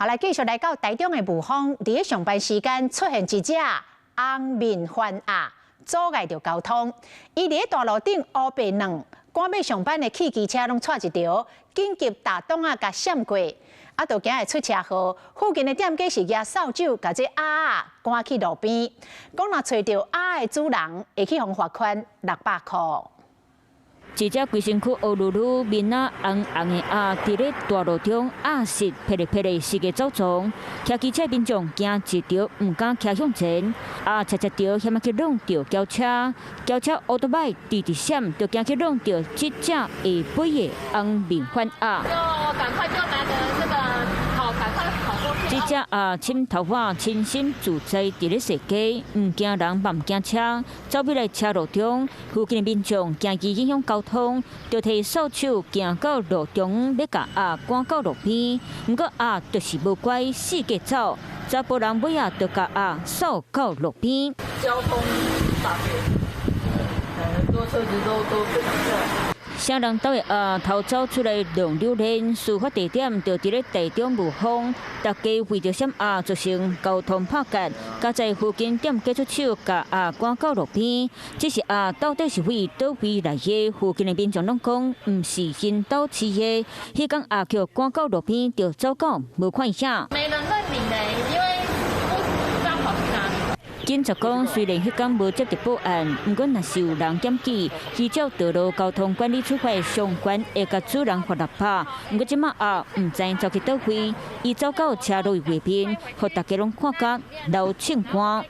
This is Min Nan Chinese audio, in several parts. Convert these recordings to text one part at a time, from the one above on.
好，來繼續來到台中的霧峰，佇咧上班時間出現一隻紅面番鴨，阻礙著交通。伊佇咧大路頂烏白亂，趕欲上班的汽機車攏掣一著，緊急踏擋仔共閃過，啊，就驚會出車禍。附近的店家是舉掃帚，共這鴨仔趕去路邊。講若揣著鴨的主人，會去予罰款600箍。一隻規身軀烏嚕嚕、面仔紅紅的鴨，佇咧大路中鴨舌撇咧撇咧，四界走傱。騎機車民眾驚一著，毋敢騎向前。鴨斜斜著，險仔去挵著轎車，轎車烏多擺直直閃，就驚去挵著這隻會飛的紅面番鴨。就趕快就拿個這個跑，趕快跑過去。這隻鴨深頭髮，清新自在，佇咧踅街，毋驚人，嘛毋驚車，走入來車路中，附近的民眾驚伊影響交通，就提掃帚行到路中，欲共鴨趕到路邊。毋過鴨就是無乖，四界走，查埔人尾仔就共鴨掃到路邊。交通大變，很多車子都被擋下。啥人兜的鴨偷走出來弄榴蓮，事發地點就佇咧台中霧峰，大家為著閃鴨造成交通拍結，加在附近店家出手共鴨趕到路邊。這隻鴨到底是佇佗位來的？附近的民眾攏講，毋是𪜶兜飼的。彼工鴨予趕到路邊就走到無看影。沒人認領呢，因為不知道跑去哪裡。警察講，雖然彼工無接到報案，毋過若是有人檢舉，依照道路交通管理處罰相關，會共主人罰600。毋過這馬鴨毋知走去佗位，伊走到車路外面，予大家攏看甲流凊汗。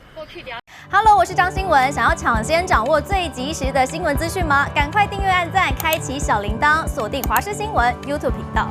Hello，我是張新文，想要搶先掌握最及時的新聞資訊嗎？趕快訂閱、按讚、開啟小鈴鐺，鎖定華視新聞 YouTube 頻道。